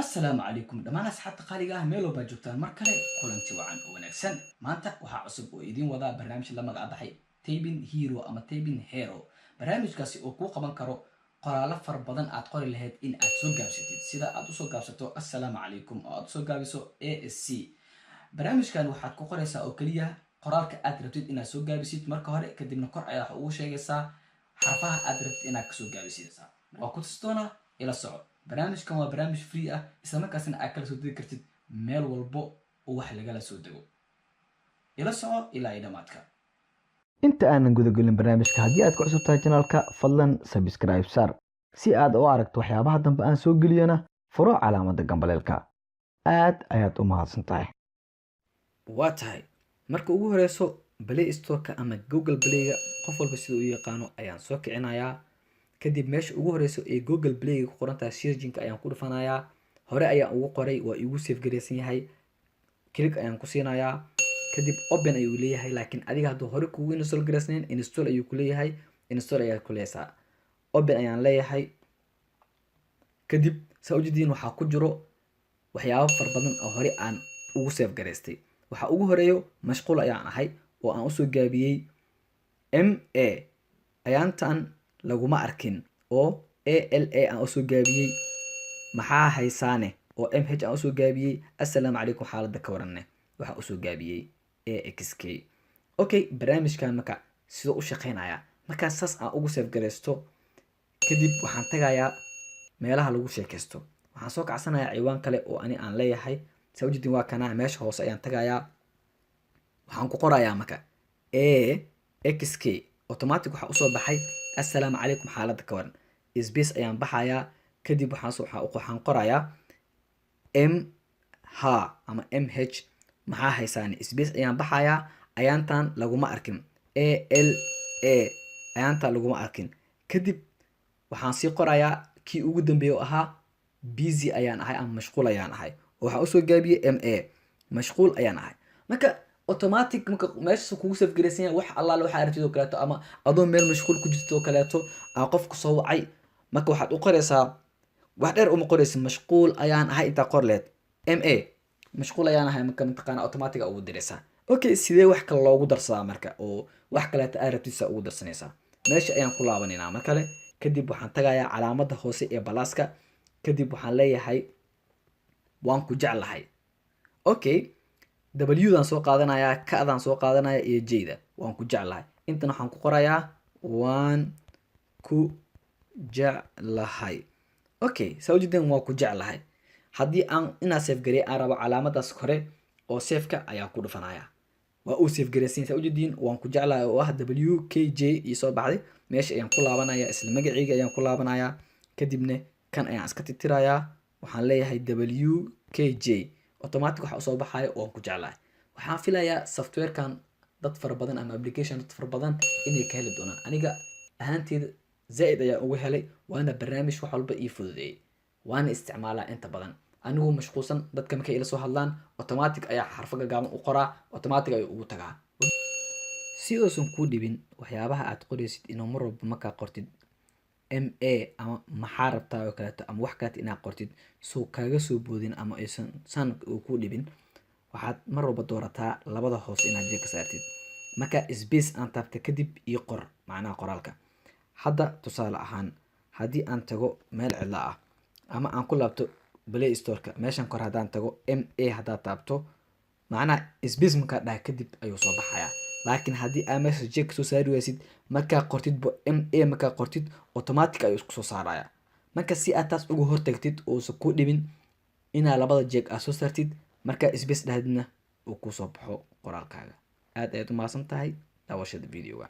Assalaamu calaykum dhammaan asxaabta qaaliga ah, meel walbaa joogtaan. Mar kale kulanti wacan oo wanaagsan. Maanta waxaa cusub oo idiin wadaa barnaamij la magac baxay Typing Hero ama Typing Hero. Barnaamijkaasi oo kuu qaban karo qoraallo fara badan aad qori lahayd in aad soo gaabsatid, sida aad usoo gaabsato "assalaamu calaykum" oo aad usoo gaabiso asc. Barnaamijkan waxaad ku qoraysaa oo keliya qoraalka aad rabtid inaad soo gaabisid marka hore, kadibna kor ayaa wax ugu sheegaysaa xarfaha aad rabtid inaad kasoo gaabisid. Waa ku tusi doonaa, ila soco. Barnaamijkan waa barnaamij free ah, islamarkaasna aad kala soo degi kartid meel walbo oo wax lagala soo dego. Ila soco ilaa iyo dhamaadka. Inta aanan gudagelin barnaamijka, haddii aad ku cusub tahay channelka, fadlan subscribe saar si aad u aragto waxyaabaha dambe aan soo geliyana. Furo calaamadda gambaleelka. Aad ayaad u mahadsan tahay. Waa tahay, marka ugu horeyso Play Storeka ama Google Playga, qof walba sida u yaqaano, ayaan soo kicinayaa. Kadib meesha ugu horeyso ee Google Playga ku qoran tahay searchinka ayaan ku dhufanayaa. Hore ayaan ugu qoray, waa igu save gareysan yahay. Click ayaan ku siinayaa, kadib open ayuu leeyahay. Laakiin adiga hadduu hore kugu install gareysnayn, install ayuu ku leeyahay, install ayaad ku leeysaa. Open ayaan leeyahay. Kadib saa ujeediin, waxaa ku jiro waxyaabo fara badan oo hore aan ugu save gareystay. Waxaa ugu horeeyo "mashquul ayaan ahay" oo aan usoo gaabiyey MA, "ayaantan laguma arkin" oo ALA aan usoo gaabiyey, "maxaa haysaane" oo MH aan usoo gaabiyey, "assalaamu calaykum xaaladda ka waranne" waxaan usoo gaabiyey AXK. Okay, barnaamijkan marka sidoo u shaqeynaya? Markaa saas aan ugu save gareysto, kadib waxaan tagayaa meelaha lagu sheekaysto. Waxaan soo kacsanayaa ciwaan kale oo ani aan leeyahay. Saa ujeedin, waa kanaa. Meesha hoose ayaan tagayaa, waxaan ku qorayaa marka AXK. Automatic waxaa usoo baxay "assalaamu calaykum xaaladda ka waran". Space ayaan baxayaa. Kadib waxaan qorayaa MH ama MH, "maxaa haysaani". Space ayaan baxayaa. "Ayaantan laguma arkin", ALA, "ayaantan laguma arkin". Kadib waxaan sii qorayaa kii ugu dambeeyay oo ahaa "busy ayaan ahay" ama "mashquul ayaan ahay", oo waxaan usoo gaabiyey MA, "mashquul ayaan ahay". Marka automatic marka meesha kugu save garaysan yahay, wax allaale waxaa aragtid oo kaleeto, ama adoo meel mashquul ku jirto oo kaleeto aa qofku soo wacay, marka waxaad u qoraysaa, wax dheer uma qoraysid. "Mashquul ayaan ahay" intaa qor leed, MA, "mashquul ayaan ahay", marka mataqaana automatic ugu diraysaa. Okay, sidee wax kale loogu darsadaa marka oo wax kaleeto aad rabtid saa ugu darsanaysaa? Meesha ayaan ku laabanaynaa mar kale. Kadib waxaan tagayaa calaamada hoose ee pluska. Kadib waxaan leeyahay "waan ku jeclahay". Okay, W-daan soo qaadanayaa, K-daan soo qaadanaya iyo J-da. "Waan ku jeclahay". Intan waxaan ku qorayaa "waan ku jeclahay". Okay, saa ujeedeen, "waan ku jeclahay". Haddii aan inaa save gareey aan rabo, calaamadaas kore oo saveka ayaan ku dhufanaya, waa uu save gareysan. Saa ujeediin, "waan ku jeclahay" oo ah WKJ ii soo baxday. Meesha ayaan ku laabanaya, isla magaceyga ayaan ku laabanayaa. Kadibna kan ayaan iska tirtirayaa. Waxaan leeyahay WKJ. Automatic waxa usoo baxayo "waan ku jeclahay". Waxaan filayaa softwarekan dad fara badan ama application dad fara badan inay ka heli doonaan. Aniga ahaanteeda zaaid ayaan uga helay, waana barnaamij wax walba ii fududeeyey, waana isticmaalaa inta badan. Anigoo mashquulsan, dadka markay ila soo hadlaan, automatic ayaa xarfo gagaaban u qoraa, automatic ayuu ugu tagaa. Si uusan kuu dhibin waxyaabaha aad qoraysid inuu mar walba markaa qortid MA ama "maxaa rabtaa" oo kaleeto ama wax kaleeto inaad qortid, soo kaaga soo boodin ama aysan san uu kuu dhibin, waxaad mar walba doorataa labada hoose inaad check ka saartid. Marka space aan taabta, kadib ii qor macnaha qoraalka. Hadda tusaale ahaan, haddii aan tago meel cidla ah ama aan ku laabto Play Storeka, meeshan kor haddaan tago, MA haddaad taabto, macnaha space markaa dhaha kadib ayuu soo baxayaa. Laakiin haddii aa meesha check soo saari waysid, markaa qortidbo MA, markaa qortid, automatic ayuu isku soo saaraya. Marka si aad taas uga hortagtid uusan ku dhibin, inaa labada check aad soo saartid, markaa space dhahdidna uu kusoo baxo qoraalkaaga. Aad ayaad u mahadsan tahay daawashada videoga.